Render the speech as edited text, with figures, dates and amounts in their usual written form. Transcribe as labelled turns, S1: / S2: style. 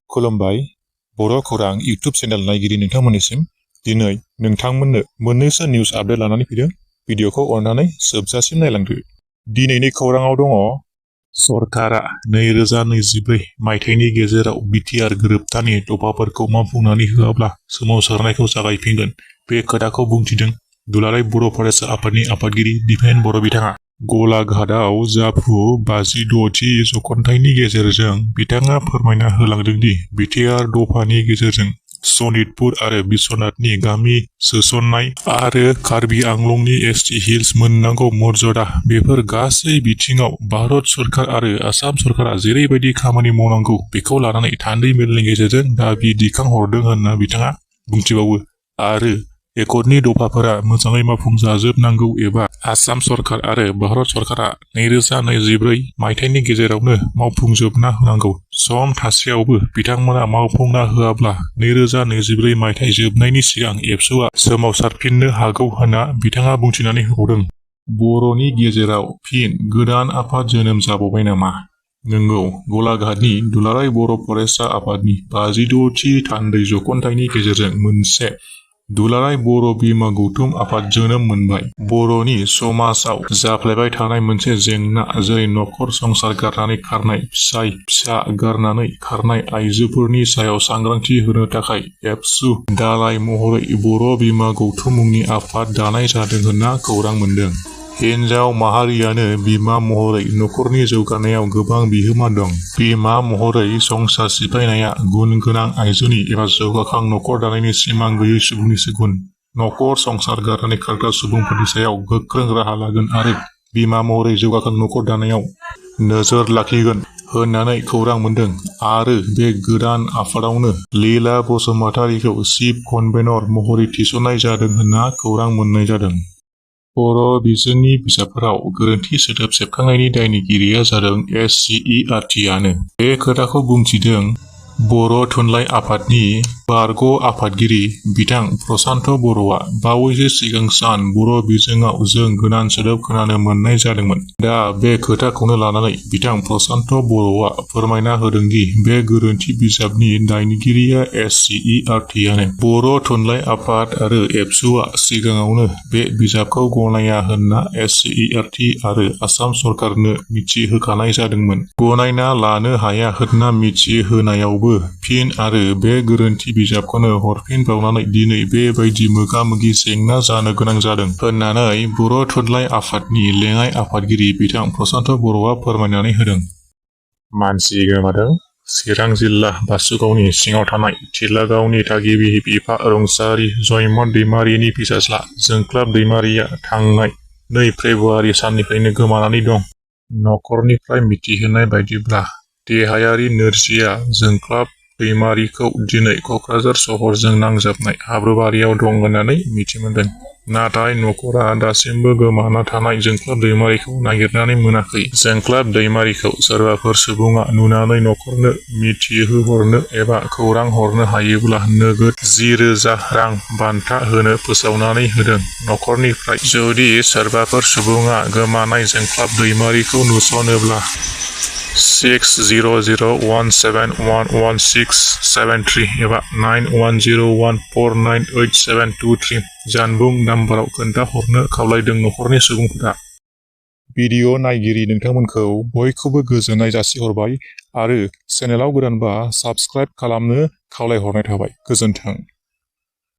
S1: खुलुमबाय बर' खौरां इउट्यूब चेनेल नायगिरि नोंथांमोननिसिम दिनै नोंथांमोननो मोननैसो निउस आपडेट लानानै फैदों। भिडिअखौ अननानै जोबजासिम नायलांदो। दिनैनि खौराङाव दङ सरकारा 2024 मायथाइनि गेजेराव बिटिआर गोरोबथानि दफाफोरखौ मावफुंनानै होआब्ला सोमावसारनायखौ जागायफिनगोन। बे खोथाखौ बुंथिदों दुलाराय बर' फरायसा आफादनि आफादगिरि दिपेन बर' बिथाङा। गलाघाटआव जाफु 56थि जख'न्थायनि गेजेरजों बिथाङा फोरमायना होलांदों दि बिटिआर दफानि गेजेरजों सनितपुर आरो बिश्वनाथनि गामि सोसननाय आरो कार्बि आंलंनि एसटि हिल्स मोननांगौ मर्यादा बेफोर गासै बिथिङाव भारत सरकार आरो आसाम सरकारा जेरैबायदि खामानि मावनांगौ बेखौ लानानै थान्दै मेलनि गेजेरजों दाबि दिखांहरदों होनना बिथाङा बुंथिबावो। आरो एकर्डनि दफाफोरा मोजाङै मावफुंजाजोबनांगौ एबा आसाम सरकार आरो भारत सरकारा 2024 मायथाइनि गेजेरावनो मावफुंजोबना होनांगौ। सम थासेयावबो बिथांमोना मावफुंना होआब्ला 2024 मायथाइ जोबनायनि सिगां एबसुआ सोमावसारफिननो हागौ होनना बिथाङा बुंथिनानै होबावदों। बर'नि गेजेराव फिन गोदान आफाद जोनोम जाबावबाय नामा? नंगौ, गलाघाटनि दुलाराय बर' फरायसा आफादनि 56थि थान्दै जख'न्थायनि गेजेरजों मोनसे दुलाराय बर' बिमा गौथुम आफाद जोनोम मोनबाय। बर'नि समाजाव जाफ्लेबाय थानाय मोनसे जेंना जेरै नखर संसार गारनानै खारनाय, फिसाय फिसा गारनानै खारनाय आइजोफोरनि सायाव सांग्रांथि होनो थाखाय एबसु दालाय महरै बर' बिमा गौथुम मुंनि आफाद दानाय जादों होनना खौरां मोनदों। हिनजाव माहारियानो बिमा महरै नखरनि जौगानायाव गोबां बिहोमा दं। बिमा महरै संसार सिफायनाया गुन गोनां आइजोनि एबा जौगाखां नखर दानायनि सिमां गैयै सुबुंनिसो गुन। नखर संसार गारनानै खारग्रा सुबुंफोरनि सायाव गोख्रों राहा लागोन आरो बिमा महरै जौगाखां नखर दानायाव नोजोर लाखिगोन होननानै खौरां मोनदों। आरो बे गोदान आफादावनो लीला बसुमतारीखौ चिफ कनभेनर महरै थिसननाय जादों होनना खौरां मोननाय जादों। बर' बिजोंनि बिजाबफोराव गोरोन्थि सोदोब सेबखांनायनि दायनिगिरिया जादों SCERT-आनो। बे खोथाखौ बुंथिदों बर' थुनलाइ आफादनि बारग' आफादगिरि बिथां प्रसान्त बर'आ। बावैसो सिगां सान बर' बिजोङाव जों गोदान सोदोब खोनानो मोननाय जादोंमोन। दा बे खोथाखौनो लानानै बिथां प्रसान्त बर'आ फोरमायना होदोंदि बे गोरोन्थि बिजाबनि दायनिगिरिया SCERT-आनो। बर' थुनलाइ आफाद आरो एबसुआ सिगाङावनो बे बिजाबखौ गनाया होनना SCERT आरो आसाम सरकारनो मिथिहोखानाय जादोंमोन। गनायना लानो हाया होनना मिथिहोनायावबो फिन आरो बे गोरोन्थि बिजाबखौनो हरफिनबावनानै दिनै बेबायदि मोगा-मोगि जेंना जानो गोनां जादों होननानै बर' थुनलाइ आफादनि लेङाइ आफादगिरि बिथां प्रसान्त बर'आ फोरमायनानै होदों। मानसि गोमादों। चिरां जिल्ला बासुगावनि सिङाव थानाय थिलागावनि थागिबि बिफा रुंसारि जयमत दैमारिनि फिसाज्ला जोंख्लाब दैमारिया थांनाय 2 फेब्रुवारि साननिफ्रायनो गोमानानै दं। नखरनिफ्राय मिथिहोनाय बायदिब्ला देहायारि नोरजिया जोंख्लाब दैमारिखौ दिनै कक्राझार सहरजों नांजाबनाय हाब्रुबारियाव दं होननानै मिथिमोनदों। नाथाय नखरा दासिमबो गोमाना थानाय जोंख्लाब दैमारिखौ नागिरनानै मोनाखै। जोंख्लाब दैमारिखौ सोरबाफोर सुबुङा नुनानै नखरनो मिथिहोहरनो एबा खौरां हरनो हायोब्ला नोगोद 10,000 रां बान्था होनो फोसावनानै होदों। नखरनिफ्राय जुदि सोरबाफोर सुबुङा गोमानाय जोंख्लाब दैमारिखौ नुसनोब्ला 60017111673 एबा 9101498723 जानबुं नाम्बाराव खोन्थाहरनो खावलायदों नखरनि सुबुंफोरा। भिडिअ नायगिरि नोंथांमोनखौ बयखौबो गोजोननाय जासिहरबाय आरो चेनेलाव गोदानबा साबस्क्राइब खालामनो खावलायहरनाय थाबाय। गोजोन्थों।